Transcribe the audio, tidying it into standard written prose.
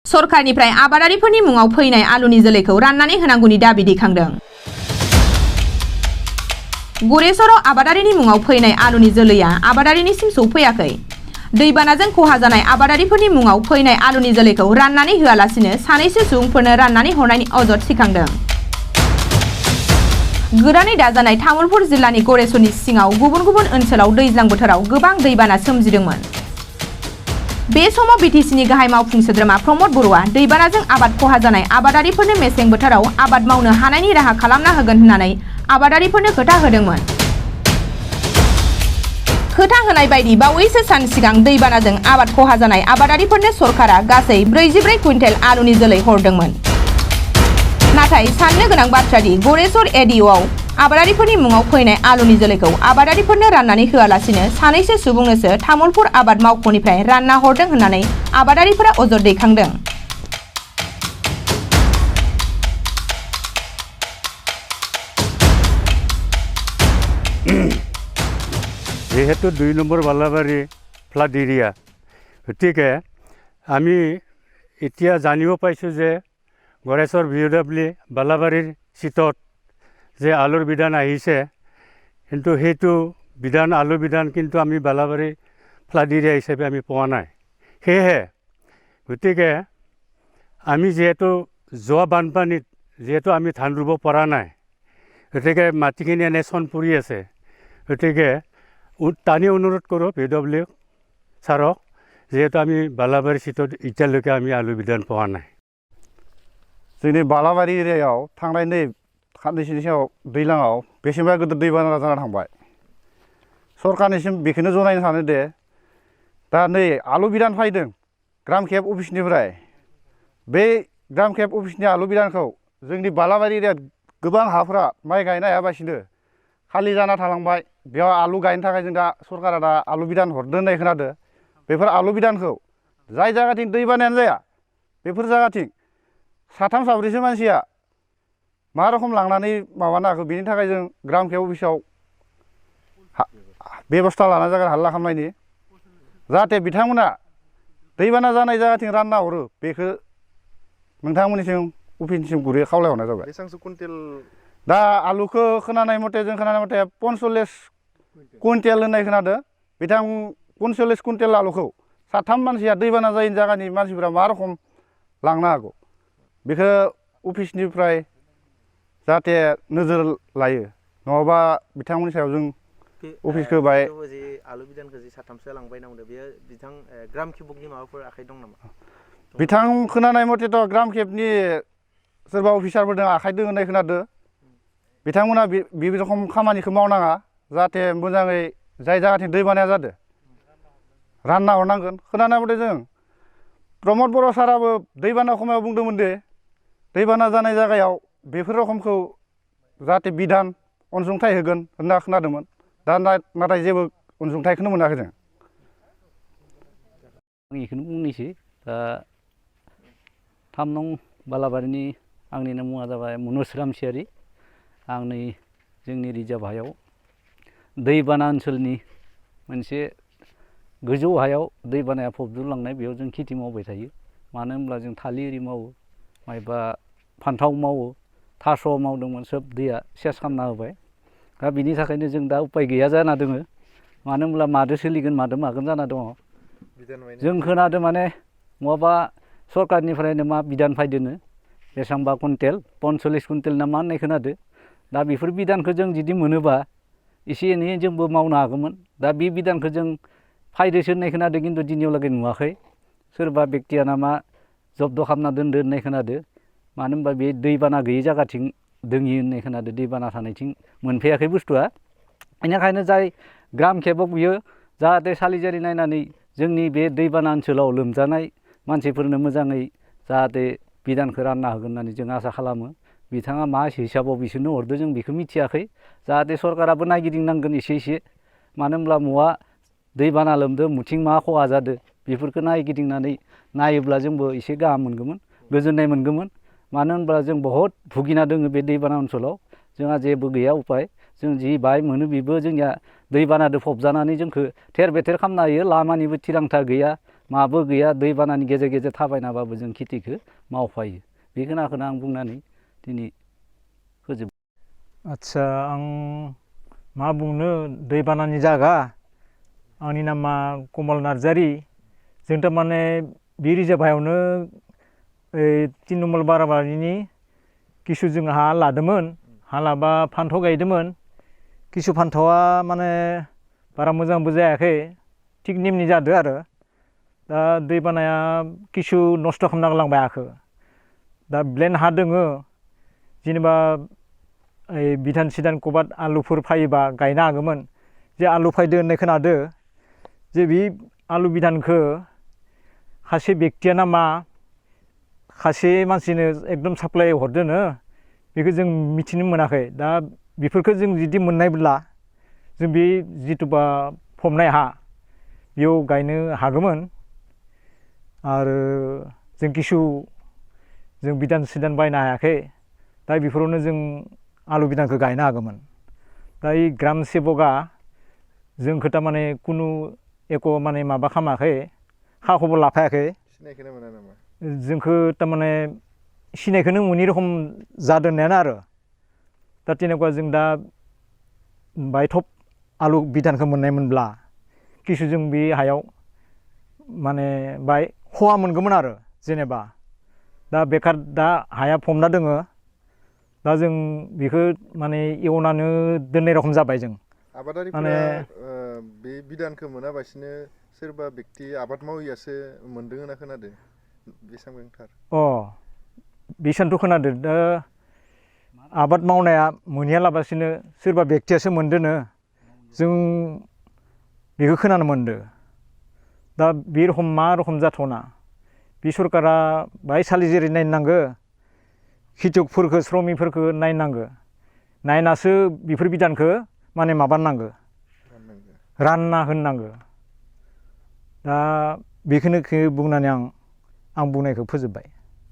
सरकारनिफ्राय आबादारिफोरनि मुङाव फैनाय आलुनि जोलैखौ राननानै होनांगौनि दाबि दैखांदों। गरेसराव आबादारिनि मुङाव फैनाय आलुनि जोलैया आबादारिनिसिम सौफैयाखै। दैबानाजों खहा जानाय आबादारिफोरनि मुङाव फैनाय आलुनि जोलैखौ राननानै होआलासिनो सानैसो सुबुंफोरनो राननानै हरनायनि अजद सिखांदों। गोदानै दाजानाय तामुलपुर जिल्लानि गरेसरनि सिङाव गुबुन गुबुन ओनसोलाव दैज्लां बोथोराव गोबां दैबाना सोमजिदोंमोन। बे समाव बिटिसिनि गाहाय मावफुं सोद्रोमा प्रमद बर'आ दैबानाजों आबाद खहा जानाय आबादारिफोरनो मेसें बोथोराव आबाद मावनो हानायनि राहा खालामना होगोन होननानै आबादारिफोरनो खोथा होदोंमोन। खोथा होनाय बायदि बावैसो सान सिगां दैबानाजों आबाद खहा जानाय आबादारिफोरनो सरकारा गासै 44 कुइन्टेल आलुनि जोलै हरदोंमोन। नाथाय साननो गोनां बाथ्रादि गरेसर एडिअ'आव आबादारिफोरनि मुङाव फैनाय आलुनि जोलैखौ आबादारिफोरनो राननानै होआलासिनो सानैसो सुबुंनोसो तामुलपुर आबाद मावख'निफ्राय रानना हरदों होननानै आबादारिफोरा अजद दैखांदों। যেহেতু 2 নম্বৰ বালাবাৰী ফ্লাড এৰিয়া, গতিকে আমি এতিয়া জানিব পাইছোঁ যে গড়েশ্বৰ VOW বালাবাৰীৰ চিটত যে আলুৰ বিধান আহিছে, কিন্তু সেইটো বিধান আলু বিধান কিন্তু আমি বালাবাৰী ফ্লাড এৰিয়া হিচাপে আমি পোৱা নাই। সেয়েহে গতিকে আমি যিহেতু যোৱা বানপানীত যিহেতু আমি ধান ৰুব পৰা নাই, গতিকে মাটিখিনি এনে চন পৰি আছে। গতিকে টানি অনুৰোধ কৰোঁ VOW ছাৰক, যিহেতু আমি বালাবাৰী চিটত এতিয়ালৈকে আমি আলু বিধান পোৱা নাই। जोंनि बालाबारि एरियायाव थांनाय नै साननैसोनि सिगाङाव दैज्लाङाव बेसेबा गिदिर दैबाना जाना थांबाय। सरकारनिसिम बेखौनो जनायनो सानो दे दा नै आलु बिदान फैदों ग्राम केम्प अफिसनिफ्राय। बे ग्राम केम्प अफिसनि आलु बिदानखौ जोंनि बालाबारि एरिया गोबां हाफोरा माइ गायनो हायाबासिनो खालि जाना थालांबाय। बेयाव आलु गायनो थाखाय जों दा सरकारा दा आलु बिदान हरदों होननाय खोनादों। बेफोर आलु बिदानखौ जाय जायगाथिं दैबानायानो जाया बेफोर जायगाथिं साथाम साब्रैसो मानसिया मा रखम लांनानै माबानो हागौ, बेनि थाखाय जों ग्राम केम्प अफिसाव बेबस्था लाना जागोन हाल्ला खालामनायनि, जाहाथे बिथांमोना दैबाना जानाय जायगाथिं रानना हरो। बेखौ नोंथांमोननिसिम अफिसनिसिम गुरै खावलायहरनाय जाबाय। बेसेबांसो कुइन्टेल दा आलुखौ खोनानाय मथे जों खोनानाय मथे 45 कुइन्टेल होननाय खोनादों। बिथां 45 कुइन्टेल आलुखौ साथाम मानसिया दैबाना जायैनि जायगानि मानसिफोरा मा रखम लांनो हागौ, बेखौ अफिसनिफ्राय जाहाथे नोजोर लायो, नङाबा बिथांमोननि सायाव जों अफिसखौ बाय आलु बिदानखौ जि साथामसो लांबाय नांदों, बेयो बिथां ग्राम केम्पनि माबाफोर आखाइ दं नामा? बिथां खोनानाय मथेथ' ग्राम केम्पनि सोरबा अफिसारफोर दं आखाइ दं होननाय खोनादों। बिथांमोना बे रखम खामानिखौ मावनाङा, जाहाथे मोजाङै जाय जायगाथिं दैबानाया जादों रानना हरनांगोन। खोनानाय मथे जों प्रमद बर' साराबो दैबाना समाव बुंदोंमोन दे दैबाना जानाय जायगायाव बेफोर रखमखौ जाहाथे बिधान अनसुंथाइ होगोन होनना खोनादोंमोन। दा नाथाय जेबो अनसुंथाइखौनो मोनाखै जों। आं बेखौनो बुंनोसै दा 3 नं बालाबारिनि आंनि मुङा जाबाय मनज रामसियारि। आं नै जोंनि रिजार्भ हायाव दैबाना ओनसोलनि मोनसे गोजौ हायाव दैबानाया फबजोबलांनाय, बेयाव जों खेथि मावबाय थायो। मानो होनब्ला जों थालिर एरि मावो, माइबा फान्थाव मावो, थास' मावदोंमोन, सोब दैया सेस खालामना होबाय। दा बिनि थाखायनो जों दा उपाय गैया जाना दङ। मानो होनब्ला मादो सोलिगोन मादो मागोन जाना दङ। जों खोनादों माने नङाबा सरकारनिफ्रायनो मा बिधान फैदोंनो बेसेबांबा कुइन्टेल 45 कुइन्टेल ना मा होननाय खोनादों। दा बेफोर बिधानखौ जों जुदि मोनोबा एसे एनै जोंबो मावनो हागौमोन। दा बे बिधानखौ जों फायदोसो होननाय खोनादों, खिन्थु दिनैयावलागै नुवाखै। सोरबा बेक्तिया नामा जब्द खालामना दोनदो होननाय खोनादों। मानो होनबा बे दैबाना गैयै जायगाथिं दोङि होननाय खोनादों, दैबाना थानायथिं मोनफैयाखै बुस्थुआ। बेनिखायनो जाय ग्राम केम्पआव बियो जाहाथे सालिजारि नायनानै जोंनि बे दैबाना ओनसोलाव लोमजानाय मानसिफोरनो मोजाङै जाहाथे बिधानखौ रानना होगोन होननानै जों आसा खालामो। बिथाङा मा हिसाबाव बिसोरनो हरदो जों बेखौ मिथियाखै। जाहाथे सरकाराबो नायगिदिंनांगोन एसे एसे। मानो होनब्ला महा दैबाना लोमदो, मुथिं मा खहा जादों, बेफोरखौ नायगिदिंनानै नायोब्ला जोंबो एसे गाहाम मोनगौमोन, गोजोननाय मोनगौमोन। मानो होनब्ला जों बहुद भुगिना दोङो बे दैबाना ओनसोलाव। जोंहा जेबो गैया उपाय। जों जि बाहाय मोनो बेबो जोंनिया दैबानादो फबजानानै जोंखौ थेर बेथेर खालामना होयो। लामानिबो थिरांथा गैया, माबो गैया दैबानानि गेजेर गेजेर थाबायनाबाबो जों खेथिखौ मावफायो बे खोनाखौनो आं बुंनानै दिनै फोजोब आदसा आं मा बुंनो दैबानानि जागा आंनि नामा कमल नार्जारि जों थारमाने बे रिजार्भ हायावनो 3 नम्बर बालाबारिनि किसु जों हा लादोंमोन हा लाबा फान्थाव गायदोंमोन किसु फान्थावा माने बारा मोजांबो जायाखै थिग नेमनि जादों आरो दा दैबानाया किसु नस्थ' खालामना गालांबाय हाखौ दा ब्लेन हा दोङो जेनेबा बिधान सिधान कबाद आलुफोर फायोबा गायनो हागौमोन जे आलु फायदो होननाय खोनादो जे बे आलु बिधानखौ खासे बेक्तिया नामा खासे मानसिनो एकदम साप्लाय हरदोनो बेखौ जों मिथिनो मोनाखै दा बेफोरखौ जों जुदि मोननायब्ला जों बे जिथुबा फबनाय हा बेयाव गायनो हागौमोन आरो जों किसु जों बिधान सिधान बायनो हायाखै दा बेफोरावनो जों आलु बिधानखौ गायनो हागौमोन दा ई ग्राम सेबकआ जोंखौ थारमाने कुनु एख' माने माबा खालामाखै खा खबर लाफायाखै सिनायखोनो मोना नामा जोंखौ थारमाने सिनायखौनो मोनि रखम जादों होननायानो आरो दा तेनेकुवा जों दा बाय थब आलु बिधानखौ मोननायमोनब्ला किसु जों बे हायाव माने बाय खहा मोनगौमोन आरो जेनेबा दा बेखार दा हाया फबना दोङो दा जों बेखौ माने एवनानै दोननाय रखम जाबाय जों आबादारिफोरा बे बिधानखौ मोनाबासिनो सोरबा बेक्ति आबाद मावैयासो मोनदों होनना खोनादों बेसेबां थार बेसानथ' खोनादों दा आबाद मावनाया मोनहैयालाबासिनो सोरबा बेक्तियासो मोनदोनो जों बेखौ खोनानो मोनदों दा बे रखम मा रखम जाथावना बे सरकारा बाय सालिजेरै नायनांगौ खेथियकफोरखौ श्रमिकफोरखौ नायनांगौ नायनासो बेफोर बिधानखौ माने माबानांगौ रानना होनांगौ दा बेखौनो बुंनानै आं बुंनायखौ फोजोबबाय